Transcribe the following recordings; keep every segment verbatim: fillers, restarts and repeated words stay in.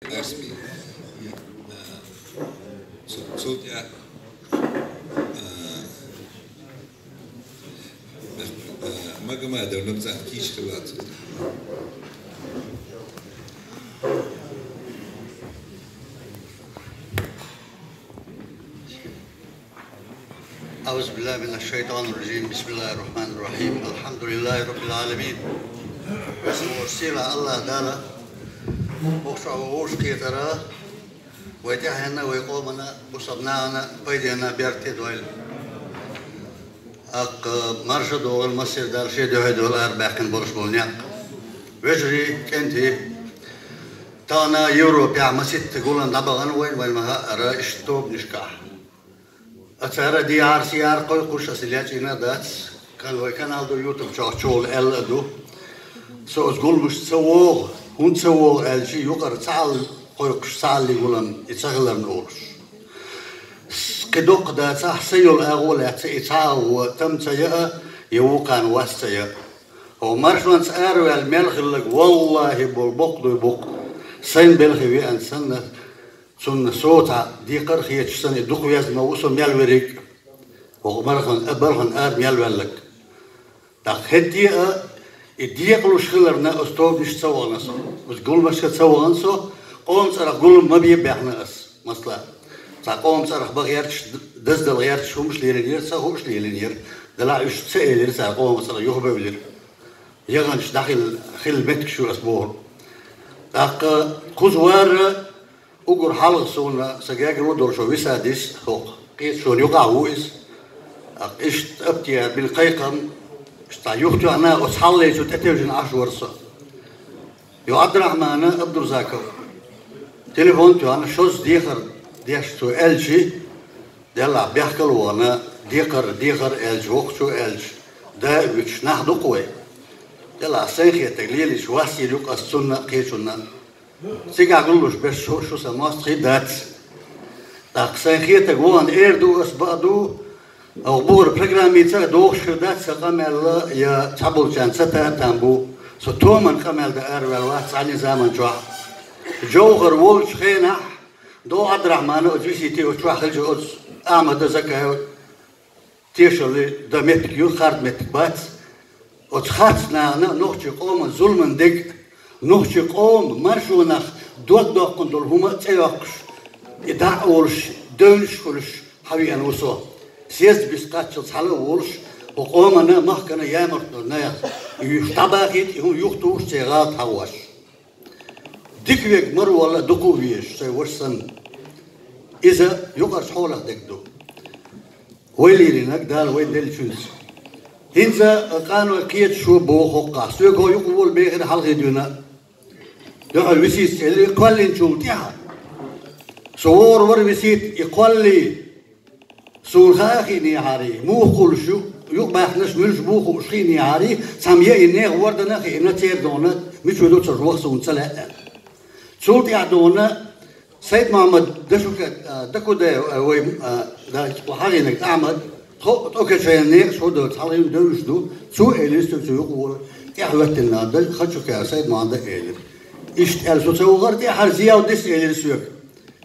Арсби. Цу-, цул тӀаьхьа, а, а, Магомадов Рамзан кийча хилла цул тӀаьхьа. أعوذ بالله من الشيطان الرجيم. بسم الله الرحمن الرحيم. الحمد لله رب العالمين. Сила Аллах Дала, вокхо вовш кхетара, вай тӀехьенна, вай къомана, бусалба нахана пайденна берте дойла. Аккха марша догӀан массер Дала шен дуьхьа дола арабаьккхина болуш болу некъ. Вежарий, кӀентий, тахана Европехь маситта гулам дӀабахана вайн, вайн ма хаъара, иштта тобанашкахь. Ацара дехьара-сехьара кхойкхуш аса лечкъийна а дац, кан вай канал ду YouTube чохь чугӀула аьлла а ду. Со оцу гуламаш ца вогӀу, хӀунда ца вогӀу аьлча, юкъара цхьаалла кхойкхуш, цхьааллий гулам и ца хиларна олуш. Кхин доккха дацахь, сан йолу агӀо а лаьцна и цхьа а агӀо там ца яа, я вукхарна вас ца яа. ХӀокху маршонца араваьлла мел хилларг, валлахӀи, боху, боккха дуй бу-кх. Сайн белхи веана санна, цунна со цхьа декхар а хеташ санна, и дукха везна ма ву со мел верриг а. ХӀокху маршонца а, балхана ара мел ваьлларг. ТӀаккха хӀетте а и декъалуш хиларна, оцу тобанашка ца вахана со, оцу гуламашка ца вахана со, къоман цӀарах гулам ма бе баьхна ас. Масала, цхьа къоман цӀарах бан гӀерташ, даздала гӀерташ хӀумаш лелийнера, ца хууш лелийнера, делахь уьш ца элира цара, къоман цӀарах юхабевлира. ЯхӀанчу дӀахилла, хилла меттигаш ю ас бохург. ТӀаккха кхуза вара, уггар хьалха суна сан гергарло долуш висадис хӀокху кхеташонан юкъахь ву иза. ТӀаккха иштта аптера бина кхайкхам, иштта юхатоьхна, оцу хьаллечу тӀетевжина Ӏаш вара со. Йо, Ӏабдурахьмана Абдурзаков, телефон тоьхна, шозза дехар деш цо аьлчи, делахь бехкал а вахана, декхар, дехар аьлча, воккхачо аьлча, да а вуьтуш нах ду-кх вай. Делахь сайн хетарг лелийча вас йийр ю-кх ас цунна а, кхечунна а. Цигахь гуллуш берш шу, шу сан мостагӀий дац. ТӀаккха сайн хетарг вахана эр ду ас, баа ду, Оха бухара программица а дохуш хир дац сан къамел, я цхьаболчарна ца тан а там бу. Со томан къамел дан араваьлла вац цхьанне заман чохь. Джовхар волчу хенахь, Дов Ӏабдурахьмана оцу висите оцу чохь хилча, оцу Ахьмада, Закаева тешалла дан меттиг ю, харц меттиг бац. Оцу харц нахана нохчийн къоман зуламан дег а, нохчийн къоман маршонах дог доккхун долу хӀума а цӀе йоккхуш, и дӀа а олуш, девнаш а хуьлуш, хьан веана ву со. Съезд биса кхаччалц хьала а волуш, хӀокху къоманна а, махкана а ямартло нах юьйш дӀабахийта, и хӀума юхатухуш, церан гӀалат хьахош. Дика верг марвалла а дукха а везаш, сайн ваша санна. Иза юкъарчу хьолах дерг ду. Вай леринарг Дала вай деллачуьнца. ХӀинца къаной кхеташо боху хӀокхахь. Соьга хӀокху юкъа волу бехира хьалхе дуьйна. Дуьхьал виситца элира, и кхоьллинчул тӀаьхьа. Со вогӀур вара висита, и кхоллий. Суна хаа хиънехьарий, муха кхуллуш ю, юкъабаьхнарш муьлш бу хууш хиънехьарий, цхьамма яа и нехан вордана а хиъна, церан догӀна мича ву ду ца ваха суна ца лаьа аьлла. Цул тӀаьхьа догӀна Сайд-Мухьаммад Дашука-, а, Дакудаев, а, вай, а, да, хьалхийнарг Ахьмад, тхо-, тхо кечвайна некъаш хӀу доцу хьалхийна девзаш ду, цо элира соьга цу юкъа волу, тӀаьхьа хӀоьттина нах дан, Хачукаев Сайд-Мухьаммада элира. Иштта аьлла, со ца вахара тӀаьхьара Зиявдис элира соьга.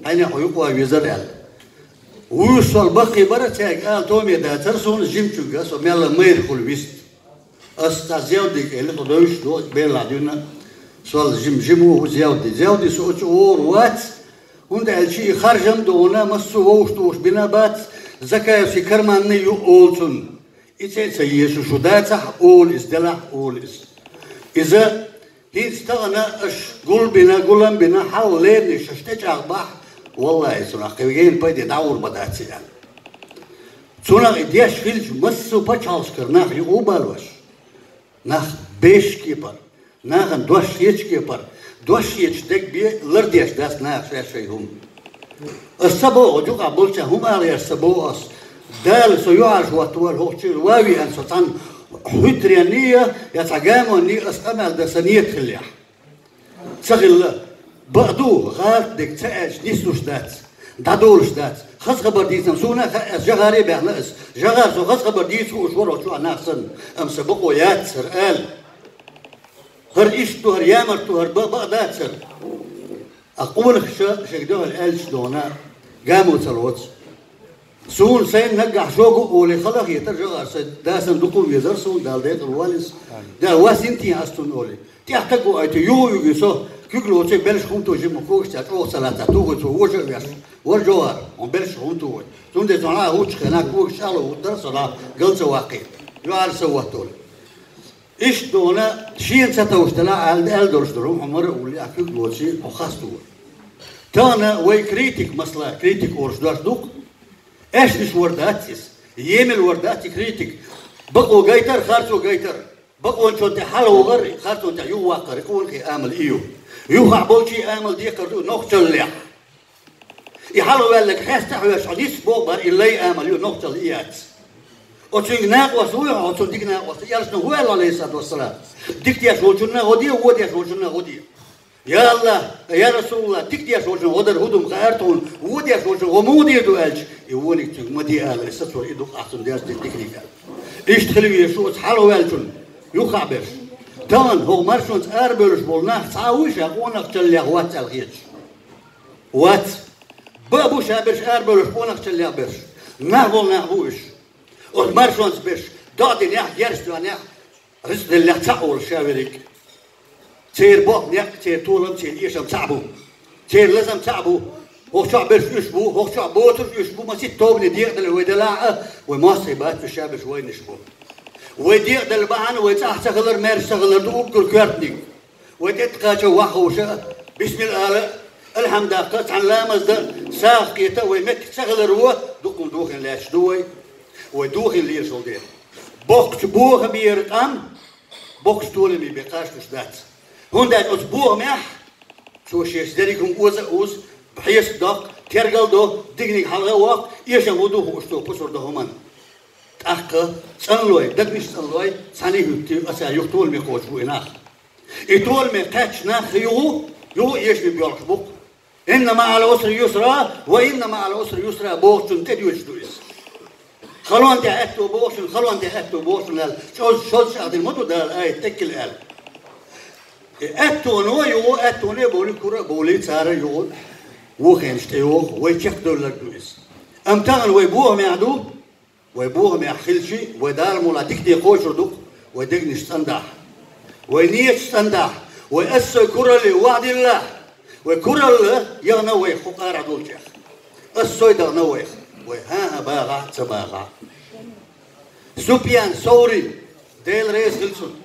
Хьайна хьо юкъа ван везара аьлла. Вуьйш сол баккхий бара, цаьрга ала томе дацара суна жимчуьнга, со мелла майра хуьлу вист. Ас цхьа Зевдига элира, тхо девзаш ду, белахь дуьйна, сол жим-, жима ву Зевди. Зевди, со оцу вогӀур вац, хӀунда аьлча и харжам а догӀна, массо а вовшахтухуш бина а бац, Закаевс карманный ю олу цунна. И цӀе а ца еза шу, шу дацахь а олу иза, делахь а олу иза. Иза ХӀинца тахана аша гулбина, гулам бина, хьал лернаш аша тӀечӀагӀбахь, валлахӀи, цунах кхин гена пайде дӀагӀур ма дац аьлла. Цунах и деш хилча, массо а пачхьалкхашкара нах юкъа ву балош. Нах бешаш кепара, нахана дош хеташ кепара, дош хеташ дерг бен лардеш дац наха шаьш шайн хӀума. Ас ца боху, оцу юкъахь болчарна хӀума ала еш ца боху ас. Дала со юьхьӀаьржа хӀоттавора хӀокху чуьра ван веана со цхьана хӀуьттаренний а, я цхьа гамонний а ас къамел дан сан нийят хиллехь. Ца хилла. Бакъ ду, гӀалат дерг ца аьлча нислуш дац, дӀадолуш дац. Хаза хабар дийцам суна а хаьа, ас ЖагӀаре а баьхна ас. ЖагӀар со хаза хабар дийца хууш вара оцу чохь нах санна, амма сан бакъо яц хӀара ала. ХӀара иштта ду, хӀара ямарт ду, хӀара бакъ-, бакъ дац хӀара. А къонахаша шега дуьхьал аьлча дона гамо ца лоцу. Суна сайна наггахь шога а олий хала а хетара жагӀар, сайн дасана дукха а везара суна, Дала декъала войла иза. Да, вас интин ас цунна олий. ТӀехь таг гу айти, юха уьгу со, куьг лоций белш хӀума ту жима когаш цара чӀогӀа ца лаьцна, тухуй цо вожа а веш. Вара жогӀар, хьуна белш хӀума ту вай. Цундела цунхьа а хӀуттучу хенахь когаш чӀагӀло хӀуттара, со нах гал ца ваккхий. Юьхьара са ваттолу. Иштта дона шена ца товш делахь, аьлла, аьлла долуш дара, хьо мара а уллий, ахь куьг лоций, хьо хасту вай. Тахана вай критик, масала, критик олуш дош ду-кх. Аьшнаш вара дац иза. Емал вара дац и критик. Бакъо гайтара, харцо гайтара. Бакъончунна тӀе хьалавогӀар, харцонна тӀе юхаваккхар, къонахий амал и ю. Юххехь болчий амал декхар ду нохчаллехь. И хьалаваьлларг хьеста а хьоьжуш, хьо нисса боху бара, и лай амал ю, нохчалла и яц. Оцуьнга накъост вуй хьо, оцунна дика накъост, элчано хӀун аьлла, Ӏалайхиссалату вассалам? Дика деш волчунна гӀо де, вон деш волчунна гӀо де. Я АллахӀ, я РасулаллахӀ, дика деш волчунна гӀо дар хӀун ду-м хаьара тхуна, вон деш волчунна гӀо муха де ду аьлча, и вониг цуьнга ма де ала, и сацор и ду-кх ахь цунна деш дерг диканиг аьлла. Иштта хила веза шу оцу хьалаваьллачунна, юххехь берш. Тахана хӀокху маршонца арабевллаш болу нах цхьа а вуй ша къонахчаллех вац аьлла хеташ? Вац. Бан а бу ша берш арабевллаш къонахчаллех берш. Нах болу нах бу уьш. Оцу маршонца берш, доӀа динехь, герз тоьхнехь, рицкъ деллехь цхьаъ волуш ша верриг а. Церан боккха некъ, церан толам, церан эшам цхьаъ бу. Церан лазам цхьаъ бу. ХӀокху чохь берш уьш бу, хӀокху чохь боцурш уьш бу, масийтта тобане декъаделла вай делахь а, вай мостагӀий бац уьш, ша берш вайнаш бу. Вай декъаделла бахьана вай цӀахь ца хилар, маьрша ца хилар ду уггар коьртаниг. Вай тӀетта кхача ваххуша, бисмилла ала, алхьамдаккха, цхьаьна ламаз дан, сагӀа кхета, вай меттиг ца хилар ву, дукха дохийна лаьтташ ду вай. Вай дохийна лелаш волу дела. Боккхачу бохамера къам, боккхачу толамийн бен кхачалуш дац. ХӀунда аьлча оцу бохамехь, цо шен дерриг хӀума оза а озу, хьесап доккху, тергал до, диканиг хьалха а воккху, эшам хӀун ду хууш цо пусар до хӀуманна. ТӀаккха цӀанлой, дагнаш цӀанлой, цхьаьна а хӀуьттий, аса юха толаме кхочуш бу и нах. И толаме кхаьчча нах юха, юха эшаме боьлхуш бу-кх. «Инна маӀал Ӏусри юсра, ва инна маӀал Ӏусри юсра», бохучунна тӀедоьдуш ду иза. Халонна тӀехь аьтто бохучунна, халонна тӀехь аьтто бохучунна аьлла, чӀозза шозза чӀагӀдина ма ду Дала аят, теккила аьлла. И аьттоно юха, аьттоне а бовлий, кура а бовлий, цара юха вохенаш тӀейоху, вай чекхдевлларг ду иза. Амма тахана вай бохамехь ду, вай бохамехь хилчий, вай Дала мукъалахь дикане кхочур ду-кх, вай дегнаш цӀандахь. Вай неташ цӀандахь, вай ас сой куралле вахьдиллахь, вай куралла яхана вайх кху къарахь долчех. Ас сой дахана вайх, вай хӀан-хӀа бахахь а, ца бахахь а. Супьян Соври, Дела реза хила цунна,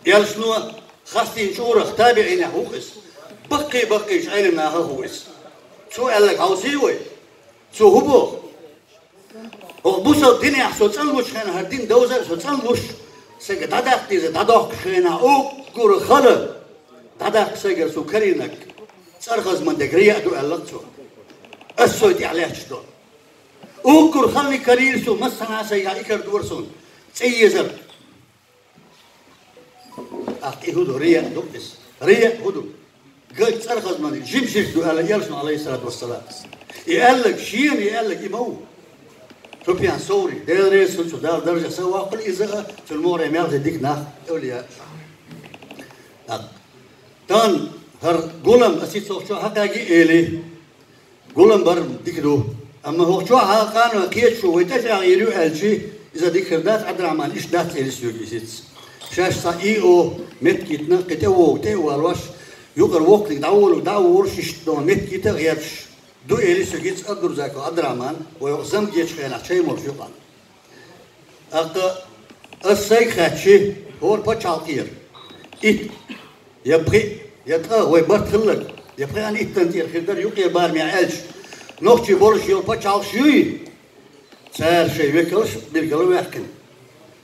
элчано хастийна чӀурах, табиӀинех ву-кх иза. Баккхий-баккхийчу Ӏелам нахах ву иза. Цо аьлларг хьовсий вай? Цо хӀун боху? ХӀокху бусалба динехь со цӀанлучу хенахь, хӀара дин довзар а со цӀанлуш, сайга дӀадаккха деза, дӀадоккхучу хенахь уггар хала дӀадаккха сайгара суна карийнарг цӀархазман дерг риаъ ду аьлла-кх цо. Ас сой тӀехь лаьтташ долу. Уггар халаниг карийра суна, массанхьа а сайгахь и карадора суна. ЦӀе езар. ТӀаккха и хӀун ду? Риаъ ду иза. Риаъ хӀун ду? Га цӀархазман дерг жима ширк ду аьлла элчано, Ӏалайхиссалату вассалам. И аьлларг шена, и аьлларг и ма ву. Супьян Соври, Дела реза хила цунна, Дала даржехь са ваккхал иза а, цуьнан могӀаре мел дика нах, эвлия. ТӀаккха тахана хӀара гулам аса цу чохь хьакхаьгий а элий, гулам бар дика ду. Амма хӀокху чохь хьан къанойн кхеташо вай тӀечӀагӀйийр ю аьлчий, иза дика хир дац, Ӏабдурахьман, иштта дац элира соьга и сица. Шаьш цхьа и о меттигитна, кхин тӀе а вогӀу, тӀе а валош, юкъара воккханиг дӀаволу, дӀаволуш, иштта догӀу меттигита а гӀерташ ду элира соьга и Абдурзаков Ӏабдурахьман, вай хӀокху замгечу хенахь чай молуш юкъана. ТӀаккха ас сайга хаьттича, хӀора пачхьалкхера итт, я пхиъ, я ткъа, вай барт хилларг, я пхиъан иттан тӀера хир дара юкъера барамехь аьлча, нохчий болуш йолу пачхьалкхаш юй, цара шайн векалш билгала ваьккхина.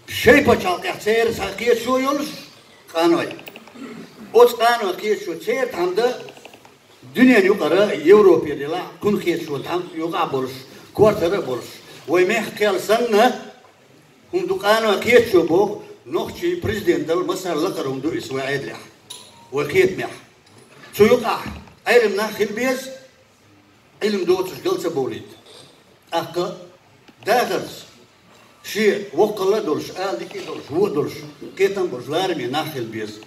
Шайн пачхьалкхехь церан цхьа кхеташо йолуш, къаной. Оцу къанойн кхеташо церан тхьамда дуьненан юкъара, Европера делахь, кхунна кхеташо тхьамда юкъахь а болуш, кортара а болуш. Вай мехкан кхел санна, хӀума ду къанойн кхеташо боху, нохчий президент дала массарна лакхара хӀума ду иза вай Ӏедалехь, вай кхетамехь. Цу юкъахь Ӏелам нах хила беза, Ӏилма доцурш гал ца бовлийта. ТӀаккха дахарца, шен воккхалла а долуш, ала дика а долуш, вон а долуш, кхетам а болуш, лараме нах хила беза.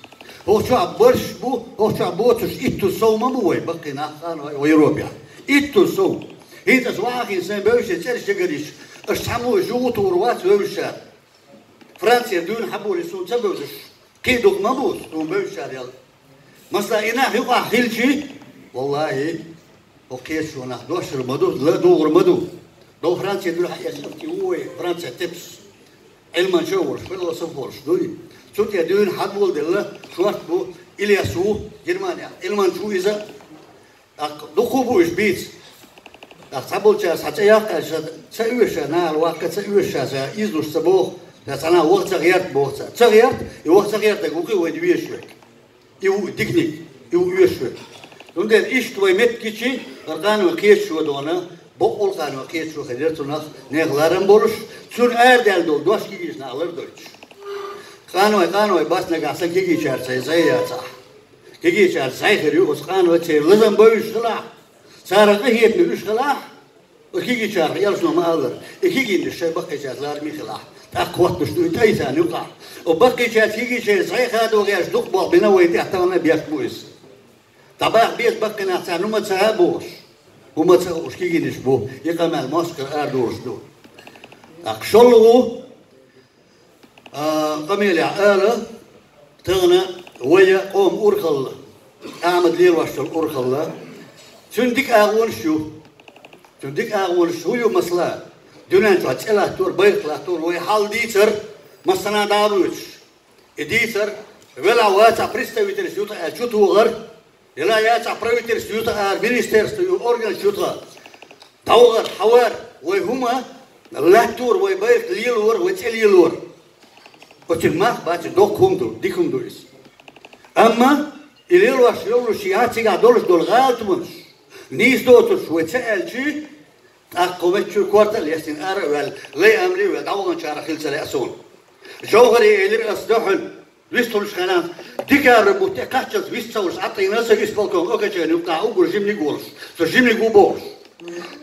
ХӀокху чохь барш бу, хӀокху чохь боцуш иттаза сов ма бу вай, баккхий нах, къанойн вай Европехь. Иттаза сов. ХӀинца аса вахийна сайн бевзачийн цӀераш ягарийча, аш цхьаммо а жугӀу тур вац вевзачара. Францера дуьйна хьаболий суна ца бевзаш, кхин а дукха ма бу суна бевзачара ял. Масала, и нах юкъахь хилчий, валлахӀи, хӀокху кхеташонах дош хир ма ду, ла а дугӀур ма ду. До Францера дуьйна хьаэцна, и ву вай Францера тепс. Ӏилманча а волуш, философ а волуш дуй. Цу тӀе дуьйна хьаболаделла, шорта бу, Ильяс ву, Германехь Ӏилманча ву иза. ТӀаккха дукха бу уьш бийца. ТӀаккха цхьаболчара схьа цӀе яккха аьлча, ца оьшу ша, нахала ваккха ца оьшу ша, ша излуш ца боху, ша цхьана ваха ца гӀерта боху цара. Ца гӀерта, и ваха ца гӀертарг ву-кх и вайна везаш верг. И ву диканиг, и ву оьшург. Цундела иштта вай меттигчи, хӀара къанойн кхеташо дона, бакъволу къанойн кхеташо хир яра цунах, нехан ларам болуш, цунна арадаьлла долу дош кегийчу наха лардойтуш. Къаной, къаной бац нагахь санна кегийчаьрца зӀе яцахь. Кегийчаьрца зӀе хир ю оцу къаной, церан лазам бевзаш хилахь, царах къинхетаме уьш хилахь, Оцу кегийчарах элчано ма-аллара, и кегийнаш шайн баккхийчаьрца лараме хилахь, тӀаккха хӀоттуш ду и тӀе а царна юкъахь. Оцу баккхийчаьрца кегийчаьрца зӀе хадо гӀерташ дукха болх бина вайн тӀехь тахана беш бу иза. ДӀабаха беза баккхий нах царна хӀума ца а бохуш, хӀума ца а хууш кегийнаш бу, и къамел мостагӀчуьра арадолуш ду. ТӀаккха шолгӀа ву, А, къамелехь ала, тахана вайн къоман урхалла, Ахьмада лелош долу урхалла, цуьнан дика агӀонаш ю. Цуьнан дика агӀонаш хӀун ю масала? Дуьнен чохь цӀе латтор, байракх латтор, вай хьал дийцар массанхьа дӀа а воьдуш. И дийцар велахь вацахь представительство ю тхан аьлла чу тухар, Дела яцахь правительство ю тхан ара, министерство ю, органаш ю тхан. ДӀавахар, хьавар, вай хӀума латтор, вай байракх лелор, вай цӀе лелор. Оцуьнан мах бац, доккха хӀума ду, дика хӀума ду иза. Амма и лелош йолуш яц цигахь долуш долу гӀалатамаш, нийса доцурш вай ца аьлчи, тӀаккха кху меттачуьра корта а лестина ара а ваьлла, лай амли а ваьлла, дӀаваханчарах хила ца лаьа суна. Жовхаре элира ас дуьхьал, вистхуьлуш хенахь, декабрь бутт тӀе кхаччалц вист ца хуьлуш, Ӏадийна со исполком Окачайна юккъахь уггар жиманиг а волуш. Со жиманиг ву бохуш.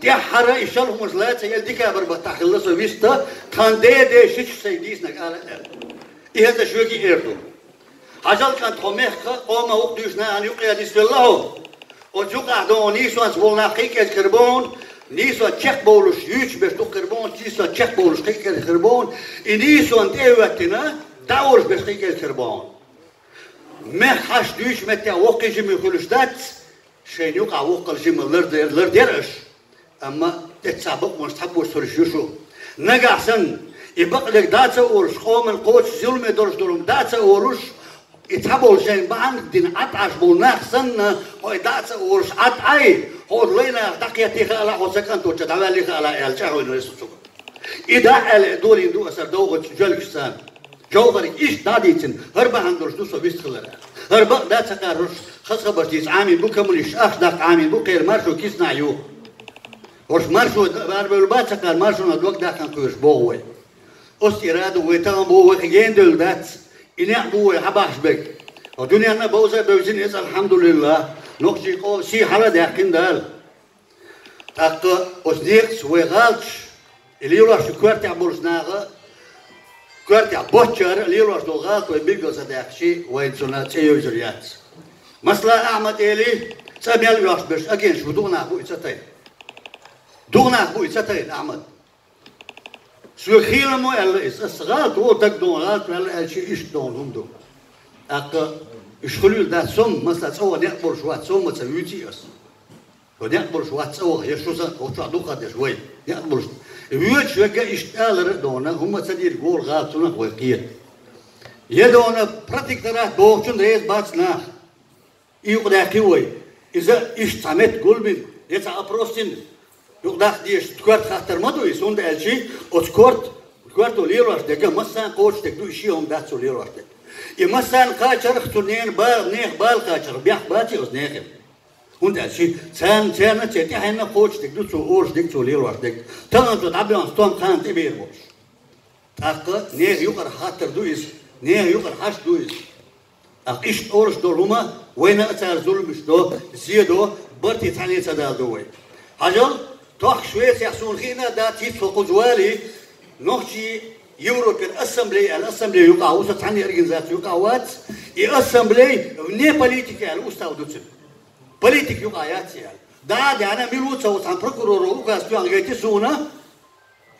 ТӀаьххьара и шалхамаш лаца ял декабрь баттахь хилла со виста, тхан де-де шича сайн дийцинарг ала а аьлла. И хӀинца шоьга а эр ду. Хьажал, кӀант, хьо мехкан къоман вукху дуьйцу нахана юккъе нисвелла хьо. Оцу юкъахь догӀу нийсонца волу нах кхин а кӀезиг хир бу хьуна, нийсонца чекхбовлуш юьйцуш берш дукха хир бу хьуна, нийсонца чекхбовлуш кхин а кӀезиг хир бу хьуна, и нийсонна тӀе а хӀоьттина, дӀа а волуш берш кхин а кӀезиг хир бу хьуна. Мехкан хьашт дуьйцучу меттехь воккхий жиманиг хуьлуш дац, шайна юкъахь воккхал жиманиг ларде-, лардера аша. Амма тӀе цхьа бакъонаш цхьабосса хуьлуш ю шу. Нагахь санна, и бакъдерг дӀа а ца олуш, къоманна кхочуш зуламе долуш долу хӀума дӀа а ца олуш, и цхьаболу шайн бахьанах дина Ӏад Ӏаш болу нах санна, хьо и дӀа а ца олуш Ӏад Ӏай, хьо оцу лай нахах дӀакхетте хаала, хьо сан кӀант волчохь дӀаваьллий хаала аьлла, чӀагӀвина веза цуьнга. И дӀа а аьлла, долийна ду аса довгӀачу жоьлгашца. Жовхариг иштта дӀа а дийцина, хӀара бахьана долуш ду со вист хилар аьлла. ХӀара бакъ дац хӀокхара хӀорш хаза хабарш дийца Ӏамийна бу, коммунисташ ахча даккха Ӏамийна бу, кхеран маршо киснахь ю. ХӀорш маршо барбевлла бац хӀокхара маршонах дог даккхана кхоьруш боху вай. Оцу тӀера ду вай тахана боху вай кхин гена девлла дац. И некъ бу вай хьабахьаш берг. Хьо дуьненна а бовза а бевзина иза, алхьамдулиллахӀ. Нохчийн къоман сий хьала а даьккхина Дала. ТӀаккха оцу некъаца вай гӀалаташ, и лелош ю коьртехь болчу наха, коьртехь боцчара лелош долу гӀалат вай билгал ца даьккхичи, вайна цунна цӀе йовзар яц. Масала, Ахьмад эли, цӀа мел оьхуш берш агенташ бу, дукха нах бу и ца тайна. Дукха нах бу и ца тайна, Ахьмад. Соьга хийла мо аьлла иза, аса гӀалат ву, дагадогӀу гӀалат ваьлла аьлчи, иштта догӀу хӀума ду. ТӀаккха уьш хуьлийла дац, со-м, масала, цӀа ваха некъ болуш вац, со-м ма ца вуьйций аса. Со некъ болуш вац цӀа ваха, я шу сан, оцу чохь дукха деш вай, некъ болуш. Воьдуш верг а иштта алара а догӀу, хӀумма ца дийриг волу гӀалат цунах вай кхета. Я догӀу, протекторат бохучун реза бац нах. И юкъадаьккхи вай. Иза иштта цхьа метта гулбина, я цхьа опрос йина, юкъадаккха дезаш коьрта хаттар ма ду иза, хӀунда аьлчи оцу коьрт-, коьрто лелош дерг а массарна кхочуш дерг ду, и шен хӀума дац цо лелош дерг. И массарна кхачарх, цу ненан бала, нехан бала кхачарх бехк баций оцу нехин? ХӀунда аьлчи царна, царна а церан тӀаьхьенна а кхочуш дерг ду цо олуш дерг, цо лелош дерг. Тахана цо дӀабоьхна стом кхана тӀебер болуш. ТӀаккха нехан юкъара хаттар ду иза, нехан юкъара хьашт ду иза. ТӀаккха иштта олуш долу хӀума вайна а цара зуламаш до, зе до, барт цхьаьна ца дала ду вай. Хьажал, тохкаш Швецехь суна хиъна а дац, хӀинца со кхуза валий, нохчий Европера ассамблея аьлла, ассамблея юкъахь ву со, цхьанне организаци юкъахь вац, и ассамблея вне политики аьлла устав ду цуьнан. Политика юкъахь яц аьлла. ДӀа-дӀа мила ву ца ву, цхьана прокуроро указ тоьхна гайти суна,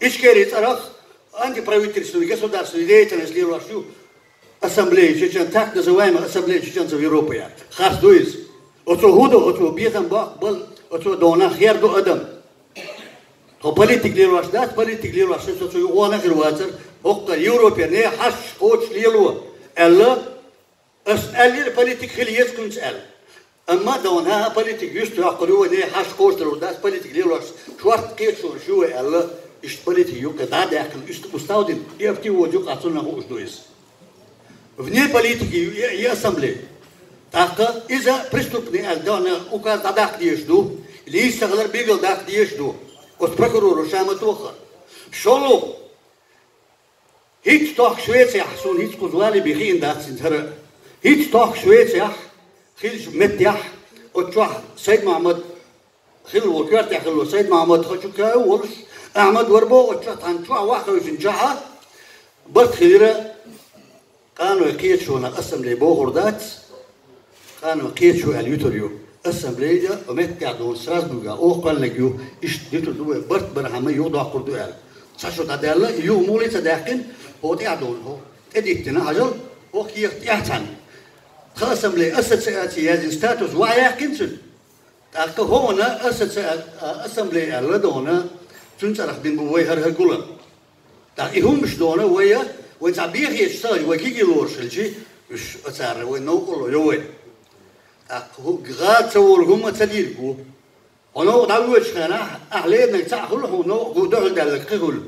Ичкери цӀарах антиправительственный государственный деятельность лелош ю ассамблея чечен, так называемая ассамблея чеченцев Европы яц. Харц ду иза. Оцо хӀун ду, оцо безам баккха бал, оцо дона хер ду адам. Тхо политик лелош дац, политик лелош дац, оцо юкъона хир вацар, хӀокху Европера нехан хьашташ кхочуш лело, аьлла, ас аьллера политик хила еза кхуьнца аьлла. Амма дона политик юьстахь йоккхур ю вай, нехан хьашташ кхочуш лело дац, политик лелош шорта кхеташонаш ю вай аьлла, иштта политик юкъе дӀа а даьккхина, иштта устав дина, и апти вода юкъахь цунах хууш ду иза. Вне политики ю и, и ассамблея. ТӀаккха иза преступный аьлла дона указ дӀадаккха дезаш ду, лийса ца хилар билгал даккха дезаш ду. Оцу прокуроро ша ма тоххара. ШолгӀа, хӀинца тохка Швецехь, суна хӀинца кхуза вале бен хиъна дац хӀинца хӀара, хӀинца тохка Швецехь хиллачу меттехь, оцу чохь Сайд-Мохьмад хилла волу, коьртехь хилла волу Сайд-Мохьмад Хачукаев волуш, Ахьмад вара боху, оцу чохь цхьана чохь ваха хевшинчохьа, барт хилира, къанойн кхеташонах ассамблея бохур дац, къанойн кхеташо аьлла юьтур ю. Ассамблея оцу меттехь долу Страсбургехь оха кхоьллинарг ю, иштта юьтур ду вай, барт бархьама юхадоккхур ду аьлла. Цхьа шо дӀадаьлла, и юха муха ца даьккхина, хӀокху тӀехь долу хӀокху тӀедиттина хьажал, хӀокху кехат тӀехь цхьаьна. Тхан ассамблея ассоциаци яздина статус ваха яьккхина цуьнан. ТӀаккха хӀокхуна ассоциа-, а, ассамблея аьлла дона, цуьнан цӀарах бина бу вай хӀара-хӀара гулам. ТӀаккха и хӀуманаш дона вай, вай цхьа бехеташ ца хилча, вай кегий лоруш хилча, уьш а цара вай новкъарло йо вай. ТӀаккха хӀу-, гӀала ца волу хӀума ца дийриг ву. Хьо новкъа дӀавоьдучу хенахь, ахь леринарг цхьаъ хуьлу, хьуна новкъа дуьхьал даьлларг кхин хуьлу.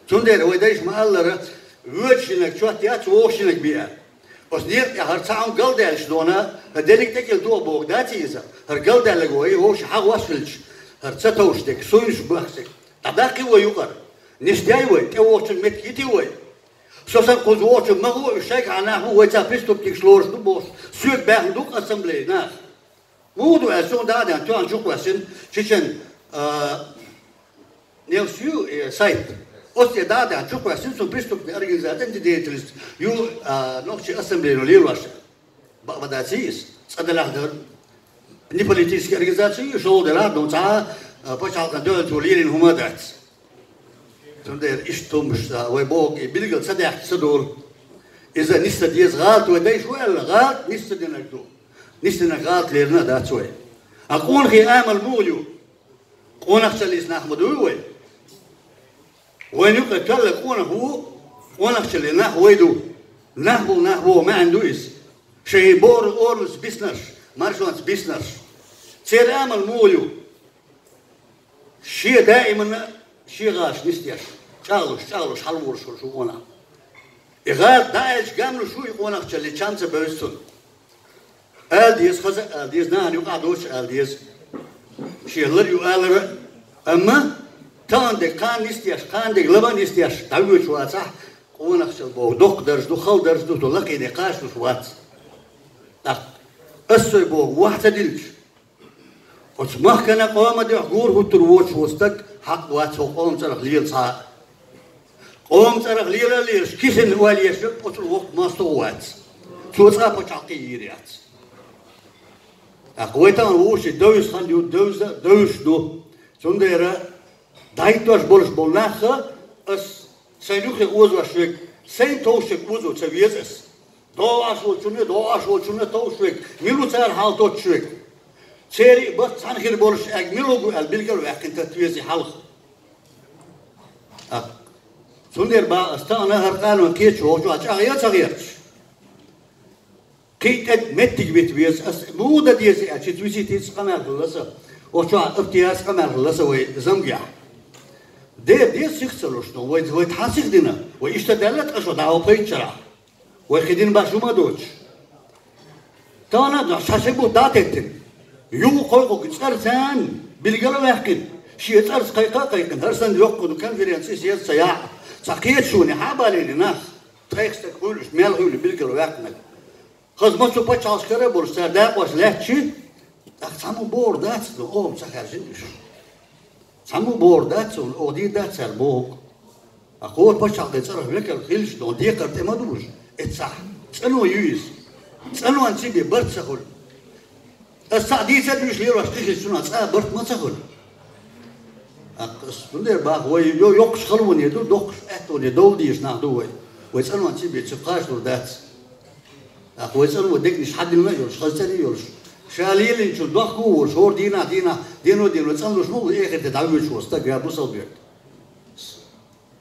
Цундела вай дайша ма-аллара, воьдуш динарг чот яц, вогӀуш динарг бен. Оцу некъа тӀехь хӀара цхьа хӀума галдаьллачу дона, хӀара дерриг тӀекӀел тоха боху дац иза. ХӀара галдаьлларг вай, вовшийн хьагӀ ваш хилча, хӀара ца товш дерг, суйнаш бахсиг. ДӀадаккхий вай юкъара. Нисдей вай, тӀевогӀучун меттиг йитий вай. Со санна кхуза вогӀучун ма гӀо, уьш шайгахьа нах бу, вай цхьа преступникаш лоруш ду бохуш, соьга баьхна ду-кх ассамблея нах. Муха ду аьлла, суна дӀа а даьхна, тоьхна чу кхоьссина, чечен, а, нефс ю, э, сайт. Оцу тӀе дӀа а даьхна, чу кхоьссина, цунна преступная организация деятельность ю, а, нохчийн ассамблеяно лелош. Бакъ ма дац иза, цкъа делахь дара. Не политическая организация ю, шолгӀа делахь а ду, цхьа, а, пачхьалкхан дуьхьал чу лелийна хӀума а дац. Цундела иштта хӀуманаш, а, вай бохург, и билггал ца даьккхича ца долу. Иза нисса деза гӀалат, вай дайша ву аьлла, гӀалат нисса динарг ду. Нисдинарг гӀалат лерина а дац вай. А къонахий амал муха ю? Къонахчаллица нах ма дуй вай. Вайна юкъа тоьлла къонах ву, къонахчаллин нах вай ду. Нах бу, нах бу, маьӀна ду иза. Шайн бора оранца биснарш, маршонца биснарш. Церан амал муха ю? Шен даиманна шен гӀалаташ нисдеш, чӀагӀлуш, чӀагӀлуш, хьалаволуш волу шу къонах. И гӀалат дӀааьлча гамлуш ву и къонахчалли, чам ца бевза цунна. Ала деза, хаза а ала деза, нахана юкъахь доцуш а ала деза. Шен лар ю алара а, амма тахана дерг кхана нисдеш, кхана дерг лама а нисдеш, дӀавоьдуш вацахь, къонахчалла боху, доккха дарж ду, хала дарж ду, со лакхийне кхачалуш вац. ТӀаккха ас сой боху, вахь ца дилча, оцу махкана къоман дуьхьа гора хӀуттур воцуш волу стаг хьакъ вац хӀокху къоман цӀарах лела цхьа а. Къоман цӀарах лела а лелаш, кисана ойла еш верг оцу воккха мостагӀа вац. Цо цкъа а пачхьалкх йийр яц. ТӀаккха вай тахана вовшийн девза хан ю, девза а девзаш ду. Цундела дӀахӀиттош болуш болу нах а, ас сайн юххе озош верг, сайн товш верг озо ца веза ас. ДогӀуш волчунна, догӀуш волчунна товш верг, мила ву цара хьал тоттуш верг? Церан а бац цхьаьна хир болуш аьлла, мила ву аьлла, билгал а ваьккхина тата везий хьалха. ТӀаккха цундела бах ас тахана хӀара къанойн кхеташо хӀокху чохь чӀагӀъян а ца гӀерташ. Кхин а тӀе меттиг вита веза ас, муха дан деза аьлча, виситица къамел хилла сан. Оцу чохь офтияс къамел хилла сан вай замгехь. Дера деза сих ца луш, но вай, вай тхан сих дина, вай иштта даьлла ткъа шо дӀа ван пайда чарахь. Вай кхидина баш хӀума а доцуш. Тахана а дош цхьа ши бутт дӀа а теттина. Юха кхойкхуг цӀарца билгал а ваьккхина. Шен цӀарца кхайкха а кхайкхина, хӀара санна йоккха ду конференция, съезд ца яхь. Цхьа кхеташоне хьа а балийна нах. Ткъех стаг хуьлуш, мел хуьлу билгал ваьккхинарг. Хаза массо пачхьалкхашкара а болуш, цара дакъош лаьттачи, тӀаккха цхьаммо бохур дац, но оха ца хаьржина уьш. Цхьаммо бохур дац, оха дийр дац цара бохург. А кхо паччахьалкхе цӀарах векал хилча, дон декхар тӀе ма дужа. Эццахь цӀано ю иза. ЦӀанонан цӀи бе барт ца хуьлу. Ас цхьаъ дийца дуьйш лелош тӀехица цунах цкъа а барт ма ца хуьлу. ТӀаккха ас цундела боху, вай йо-, йоккхуш халоне ду, доккхуш аьттоне довла дезаш нах ду вай. Вай цӀанонан цӀи бе цу кхачалур дац. ТӀаккха вай цӀано дегнаш хьадиллина а йолуш, хаза цӀена а йолуш, ша лелийначун дохко а волуш, хӀора дийнахь, дийнахь, дено-дено цӀанлуш ма ву эхарте дӀавоьдуш волу стаг я бусалба верг.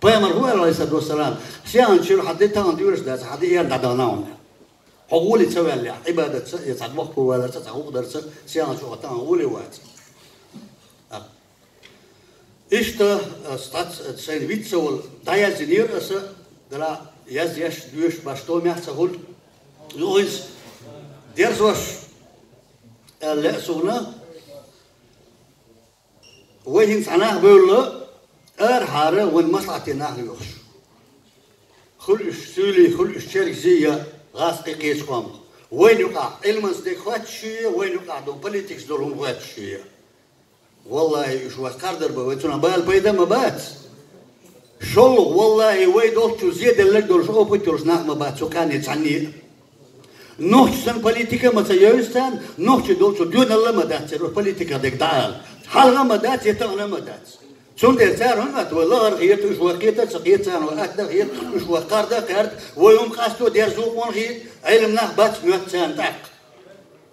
Пайхамар хӀун аьлла, Ӏалайхиссалату вассалам, сехьанчуьра хьан де тахана доьраш дац, хьан де эрна дӀадахана хьуна. Хьо гӀоле ца ваьллехь, Ӏибадатца, я цхьа дохко валарца, цхьа гӀукъдарца, сехьанчу хьо тахана гӀоле вац. А. Иштта, а, стац, а, шайна виц ца волу, дӀаяздинера аса, дара яздеш, доьшуш баш томехь ца хуьлу. Ну, иза дерзош, аьлла лаьа суна, Вай хӀинца цхьа нах бевлла, арахьара вайн маслахьате нах лоьхуш. Хуьлу уьш суьйлий, хуьлу уьш чергазий я гӀазкхий кхечу къомах. Вайна юкъахь Ӏилманца дерг хоьттуш ю я, вайна юкъахь долу политикаш долу хӀума хоьттуш ю я. Валлахьи, уьш вай кхардар бан, вай цунах бала пайда а ма бац. ШолгӀа, валлахьи, вай долччу зеделларг долуш опыт йолуш нах ма бац цу кхане цхьанне а. Нохчи санна политика а ма ца йовза царна, нохчи долчу доьналла а ма дац церан политика дерг дӀаала. Хьалха а ма дац, я тахана а ма дац. Цундела цара хӀун аьлла, вай лахара хета, уьш вай кхета а ца кхета, царна вай атта а хета, уьш вай кхарда а кхаьрда, вай хӀума къасто дерзо къонахий, Ӏилма нах бац моьтту царна тӀаккха.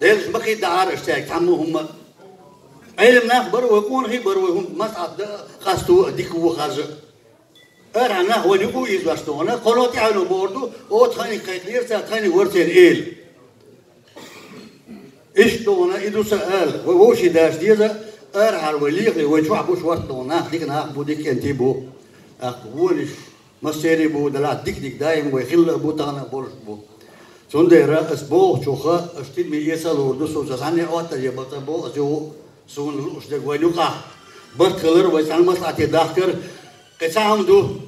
Делаш ма кхийдахьара аша цаьрга цхьаммо а хӀумма а. Ӏилма нах бара вай, къонахий бара вай, хӀума маслахьат дан а, къасто а, дика ву харжа а. Арахьа нах вайна юкъа а ийзош дохана, кхоно тӀаьхьено бохур ду, о, тхайниг кхайкхинера цара, тхайниг вара церан эла. Иштта дохана, и ду сан ала, вай вовшийн даш деза, арахьара вай лехале, вай чохь буш варт дохана, нах дика нах бу, дика кӀентий бу. ТӀаккха вонаш массерий бу, далахь дика-дика даим вай хилла а бу, тахана а болуш бу. Цундела ас бохучуха, аш тидаме эца а лур ду, со цхьанне а оттар я баца боху, ас юху, суна лууш дерг вайн юкъахь. Барт хилар, вай цхьана маслахьате дахкар, кхин цхьа хӀума ду.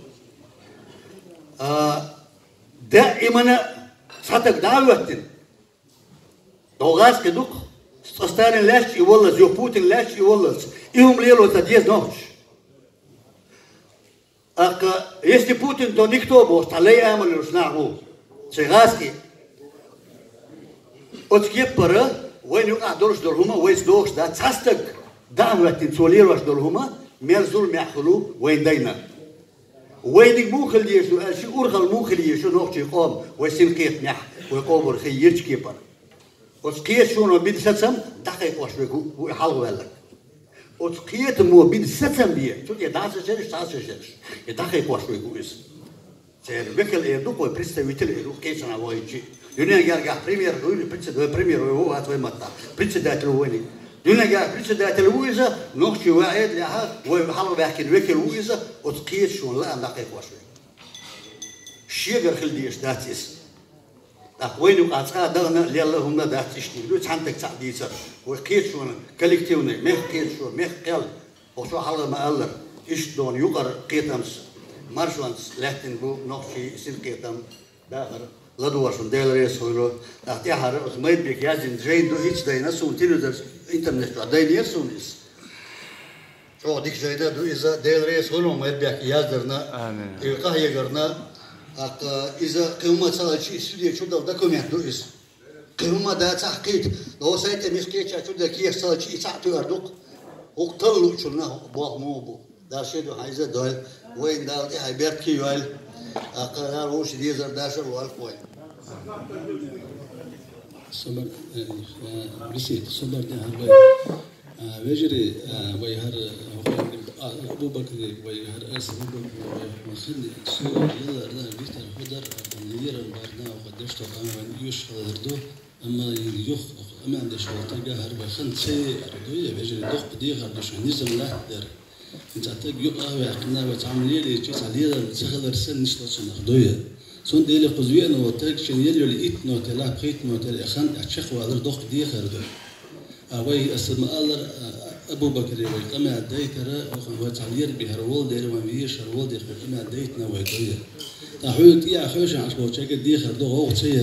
А, даимана цхьа таг дӀа а хӀоьттина. ДоггӀаз кхин дукха. Цкъа Сталин лаьтташ и воллалц, юха Путин лаьтташ и воллалц. И хӀума лело ца деза нохчаш. ТӀаккха, если Путин то никто бохуш, цхьа лай амал йолуш нах ву, цигахь гӀазкхий. Оцу кеппара вайна юкъахь долуш долу хӀума вайца дохуш дац. Цхьа стаг дӀа а хӀоьттина, цо лелош долу хӀума, мел зуламехь хуьлу вайна дайна. Вайниг муха хила дезаш ду аьлча, урхалла муха хила езаш ю нохчийн къоман, вай синкхетамехь, вай къобалхий йирчу кепара. Оцу кхеташоно бина сацам дӀакхайкхош верг ву, ву и хьалхаваьлларг. Оцу кхетамо бина сацам бен, цу тӀе дӀа а ца шераш, цхьа а ца шераш, и дӀакхайкхош верг ву иза. Церан векал эр ду, кхой представитель эр ду, кхечанхьа вайчи. Дуьнен гергахь премьер вуй, председатель, вай премьер вай ву вац вай маттахь. Председатель ву вайниг. Дуьнен гергахь председатель ву иза, нохчий ваӀед лехьа, вай хьалхаваьккхина векал ву иза, оцу кхеташоно лаам дӀакхайкхош верг. Шегара хила дезаш дац иза. ТӀаккха вайна юкъахь цкъа а дахана а, лелла а хӀумма а дац иштта. Дуьйцу цхьана таг цхьаъ дийцар. Вай кхеташонан коллективный, мехкан кхеташо, мехкан кхел, хӀокхо хьалха ма-аллара, иштта дохана юкъара кхетамца, маршонца лаьттина бу нохчийн синкхетам, дахар ладогӀаршна Дела реза хуьлда. ТӀаккха тӀаьхьара оцу Майрбека яздина жайна ду, хӀинца дайна суна, телевизор, интернет чохь дайнера суна иза. ЧӀогӀа дика жайна ду иза, Дела реза хуьлда Майрбека яздарна, Амин. И къахьегарна. ТӀаккха иза кхин хӀумма ца хилча, и суьде чу дала документ ду иза. Кхин хӀумма дацахь кхийта, но сайтан мискеча чу де кехат ца хилча, и цхьаъ туьар ду-кх. ХӀокху талла луучунна болх муха бу. Дала шен дуьхьа иза а дойла, вайна Дала тӀаьхье беркате йойла. ТӀаккха Дала вовшийн дезар, дашар лойла-кх вайна. Собар, э, э, беседа, собар де хьарбай. А, вежарий, а, вай хӀара, а, Абу-Бакр, вай хӀара ас Абу-Бакр, вай хӀара хинна, со ялар да, битар хӀодар, а, лерам бар да, вай дешто хан вайн юш хилар ду, амма юх, амма деш вал тага хӀара вай хан це ар ду, я вежарий дохку дехар ду, шун низам латтар. ХӀинца таг юкъа а ваьккхина, вай цхьамма лелийча, цхьа лелар ца хилар санна нисло цунах ду я. Цундела кхуза веана волу таг шен ел йолу иттано тела, пхийтано тела, и хан тӀехь чекхвалар дохку дехар ду. А вай аса ма-аллара, а, Абу-Бакре вай къамел дайтара, вай цхьа лер бихьара волу дела, вайн вешара волу дела, вай къамел дайтина вай дуьйна. Ткъа хьуьнан тӀехьа хьоьжуш Ӏаш волчаьрга дехар ду, гӀовгӀа ца яр.